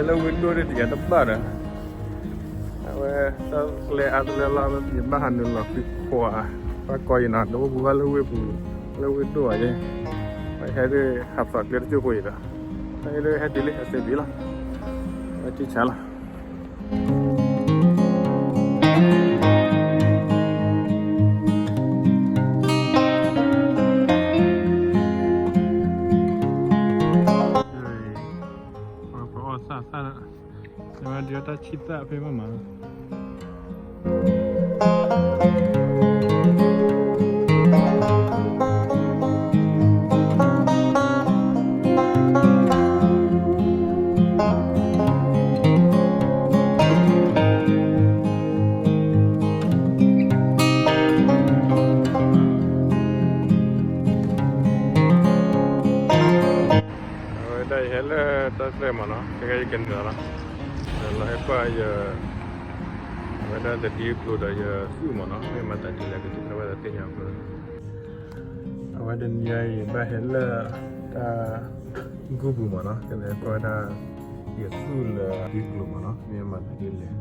လၢဝ့ၢ်ဒိၣ်ဒ်တယၤတဘၣ်ဒီး အဝဲ တၢ်ကျဲအါတလၢလီၤ ယဘၣ်ဟးနုာ်လီၤဃုခွါ ဘၣ်ကီယနီၤ တအိၣ်ဘူးဘၣ်လၢဝ့ၢ်ပူၤ လၢဝ့ၢ်ဒိၣ်အီၤယဲ ပဟဲဒ်ဟးဖျိးကျဲတကၠိၢ်ဖိအံၤဒီး ဟဲဒ်ဟဲတုၤလၢအစဲးဘံလီၤ ဝဲကံဆါလီၤ ပအီၣ်သၣ်သၣ်လၢ ဝဲဒၣ်တၢ်ဆံၣ်သၣ်ဖဲမးမး အဝဲဒၣ်ယဟဲလၢတၢ်ကျဲမးနီၤ ခဲကဲယကနုာ်လီၤလီၤ လီၤဟဲကွၢ်ယ အဝဲဒၣ်တဒ်ကျိၤဒီးယသူၣ်မးနီၤ မ့ၢ်မၤသးဒ်လဲၣ်ကသ့ၣ်ညါအီၤ အဝဲတနံၤအံၤ ယဘၣ်ဟဲလၢတၢ်ကူၣ်ပူၤမးနီၤ ကလဲၤကွၢ်ဝဲဒၣ် ယသူၣ်လၢဒ်ကျိၤမးနီၤ မ့ၢ်မၤသးဒ်လဲၣ်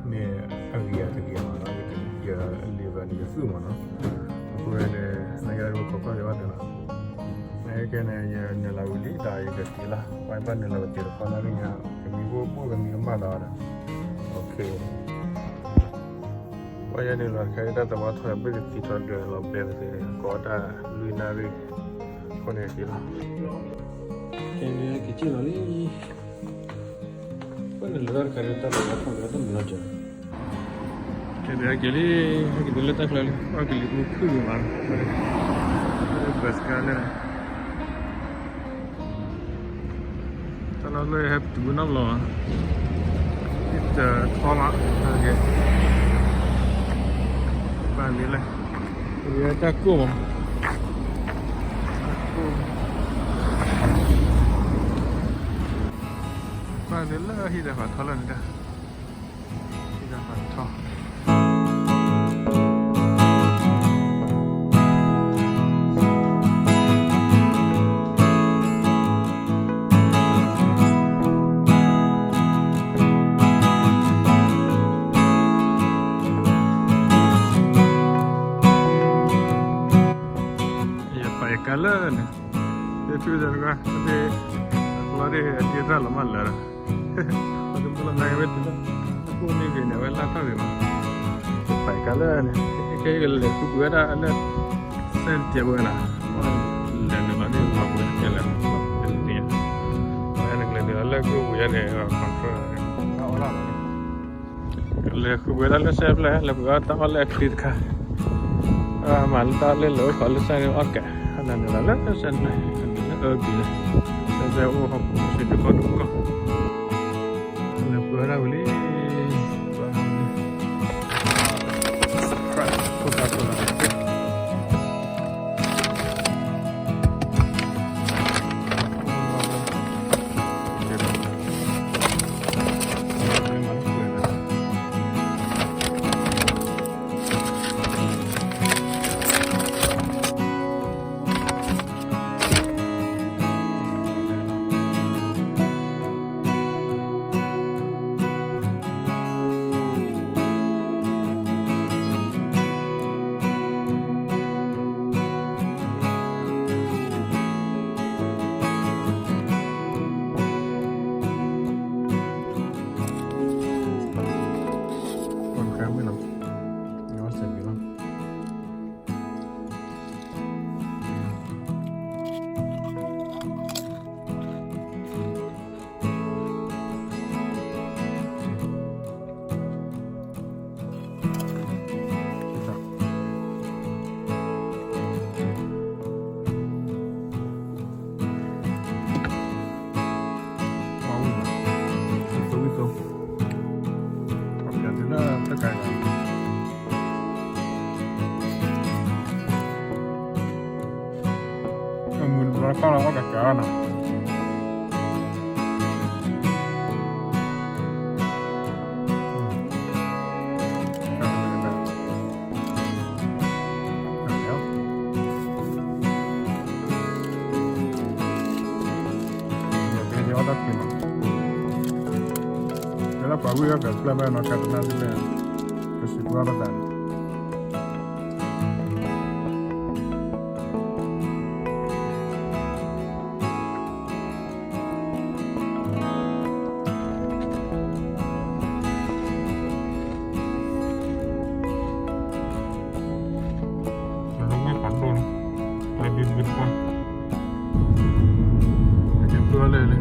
မ့ၢ်အဂ့ၤအတဂ့ၤမးနီၤ ယ liver န့ၣ် ယသူၣ်မးနီၤ အဃိန့ၣ် နကဲဒ်ခိးကွၢ်က့ၤဘၣ်တနီၤ နကဲန့ၣ် ယနုာ်လီၤဝံၤလံဒီးယကက့ၤလီၤ ပှၤဘၣ်နုာ်လီၤဝံၤတ့ၢ်တခီလၢအဂ့ၢ်ညါ ကမံၤဘိၣ်ဘိၣ်ကမံၤကမၣ်လီၤဒီး ပှၤယဲန့ၣ်လီၤ ခဲအံၤတၢ်သဝီထီၣ်ဘၣ်ကသံထီၣ်ဒၢးလီၤဘျဲၣ်သ့ ကိးတၢ်လွံၢ်နၣ်ရံၣ် အဃိန့ၣ်က့ၤလီၤ ကဲဒ်က့ၤက့ၤလီၤလံ ပှၤနုာ်လီၤတၢ်တခါဒီးတၢ်သဝီထီၣ်ဒီးတၢ်မုာ်လီၤစၢၤ ကဲဒ်က့ၤလံ ဟဲက့ၤတုၤလၢတၢ်ချၢလံ ပှၤကလံၤမုၢ်ခုၣ်ဂ့ၤမး ဘၢၣ်စကါလဲၣ် တၢ်လီၢ်လၢဟဲပတုၤမုၢ်နီၢ်ဘျီမး တထီမး ဘၣ်လံလဲၣ် တၢ်ကိၢ်မး တၢ်ကိၢ် ဘၣ်လံလၢဟံၣ်ဒီးဖးထီလၢန့ၣ်တၢ် ဟံၣ်ဒီးဖးထီ ယပာ်ယကါလၢန့ၣ် ယထူၣ်ဒီးတဂၤ အသ့ၣ် အကျီဒ်အဒ့ရၣ်လီၤမးလၢာ်ဒီး ပှၤတမူလီၤနၤက့ၤဝဲတုၤလၢ အကိၣ်န့ၣ်ဂ့ၤန့ၣ် အဝဲလၢ်ထီၣ်ဂ့ၤမး ယပာ်ယကါလၢန့ၣ် ခဲအံၤကလဲၤဃုပှ့ၤဝဲဒၣ်လၢ စဲတကဲးဝဲနီၤ လဲၤနုာ်လီၤန့ၣ် လီၤပှ့ၤတကဲးလၢ တနံၤ အဝဲန့ၣ်ကလဲၤနုာ်လီၤလၢကျိပူၤယဲန့ၣ် control တၢ်အီၣ်လၢ်ဘၣ်န့ၣ် လဲၤဃုပှ့ၤဒၣ်လၢစဲဖျၢၣ် လဲၤပှ့ၤအီၣ်တၢ်အီၣ်လၢအချံတခါ မၤလၢတၢ်လၢလၢအိၣ်ခိးလၢစဲန့ၣ်အီၣ်ကဲး နၤနုာ်လီၤလၢစဲဖျၢၣ် နုာ်လၢအၢဘံလၢ စဲဖျၢၣ်အိၣ်ဟီၣ်ခိၣ်စ့ဒုးကီၢ်ဒုးကီၢ် လဲၤပှ့ၤဝဲဒၣ်ဝံၤလံ Coca-Cola မုၢ်တဘျီခီလီၤအီၣ်ကကၤနီၤ ယအီၣ်တၢ်ဖှံမး ဝံၤအီၣ်ကကျၢၢ်ဘၣ်နီၤ ကတနၢ်တလဲၣ် ကစံးကွၢ်ပသးန့ၣ် လၢမ့ၢ်ပှၤဒိၣ်လီၤ လၢဘံဘူတပှၢ် ကဲပှၢ်လၢလၢ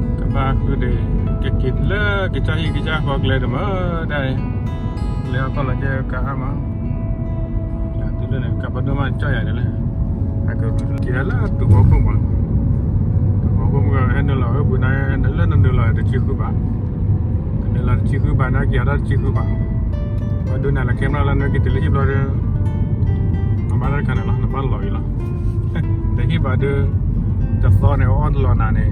ကဘၣ်ဃုဒီး ကက့ၤလၢ ကစၢ်ဟံၣ်ကစၢ်ဃီကျဲတမၤဒၣ်အံၤ လဲၤအီၣ်ကီၢ်လီၤကဲကအါမး တုၤလၢန့ၣ် ကပၤဒိၣ်မးကၠီၣ်ယၤဒ်လဲၣ် အကက့ၤလၢတူၢ်ဘီခိၣ်မး တူၢ်ဘီခိၣ်မး ဟဲနုာ်လီၤအၢပူၤန့ၣ် လၢနနုာ်လီၤတဆံဃုဘး နနုာ်လီၤတဆံဃုဘးန့ၣ် က့ၤအီၤတဆံဃုဘး ပှၤဒိးနၤလၢ camera လၢနက့ၤတ့ၢ်လၢဟံၣ်ဘျီဒီး နဘၣ်တၢ်တခါန့ၣ်လီၤ နဘၣ်လီၤအံၤလီၤ တဟ့ၣ်ဘၣ်ဒီး တသီန့ၣ် အအီၣ်တလီၤနၤန့ၣ်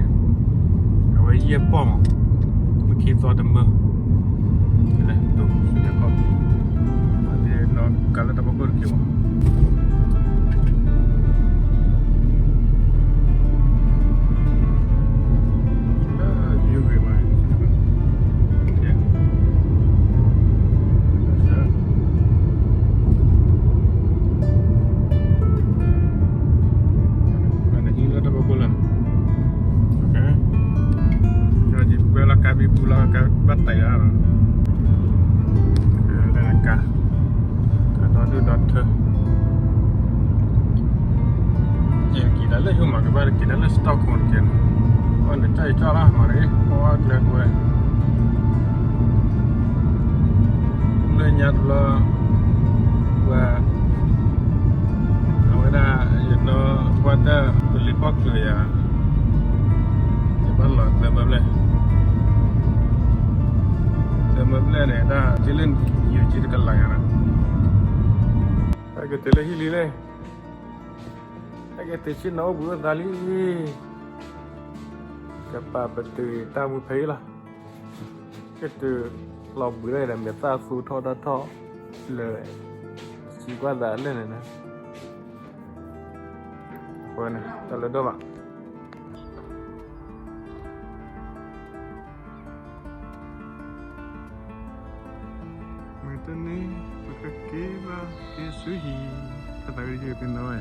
အဝဲယဲၢ်ပီၢ်မး မ့ၢ်ခံသီတမၢ လဲၤဒိးစံးတခီ ဒီးနီၢ်ကးလၢတၢ်ဖီခိၣ်တက့ၢ်မး လၢ view ဂ့ၤမး နဟံးလၢတၢ်ဖီခိၣ်လၢ ကၠီယပှဲၤလီၤကါဘံဘူလီၤ ကါဘၣ်တံၢ်လီၤ လၢကါ ကါဒီဒူၣ်ဒီထၢ က့ၤတၢ်လၢဟိမး ကဘၣ်က့ၤတၢ်လၢ Stockholm တက့ၢ်န့ၣ် အီၣ်န့ၣ်ကၠီယကၠီလီၤမးန့ၣ် အီၣ်ကျဲကွဲ လၢညါတဘျီ ပှၤ အဝဲဒၣ် ယနီၢ်ပှၢ်တၢ်ပလံၤပီၣ်ကျၢၤယၤ ယဘၣ်လီၤသၢမၢဘျဲၣ် သၢမၢဘျဲၣ်န့ၣ် တၢ်ကလၢယိၤကံတကလးယၤနီၤ တၢ်ကတဲလၢဟံၣ်လံလဲၣ် တၢ်ကတဲဆ့ၣ်နီၤအိၣ်ဘှံးအိၣ်သါလံ ကပာ်ပတုာ်တၢ်မူဖဲအံၤလီၤ ကတုာ်လီၤဘှံးလီၤဒီး မဲာ်သၣ်သူထီၣ်တၢ်ထီၣ်လၢ စံးကွၢ်သးလၢန့ၣ် အဃိန့ၣ် တၢ်လၢဒိၣ်ဘၣ် မ့ၢ်တန့ၢ် ပကက့ၤဘၣ်က့ၤဆူဟံၣ် အသးဝဲဒၣ်က့ၤသ့ၣ်နီၣ်ဝဲ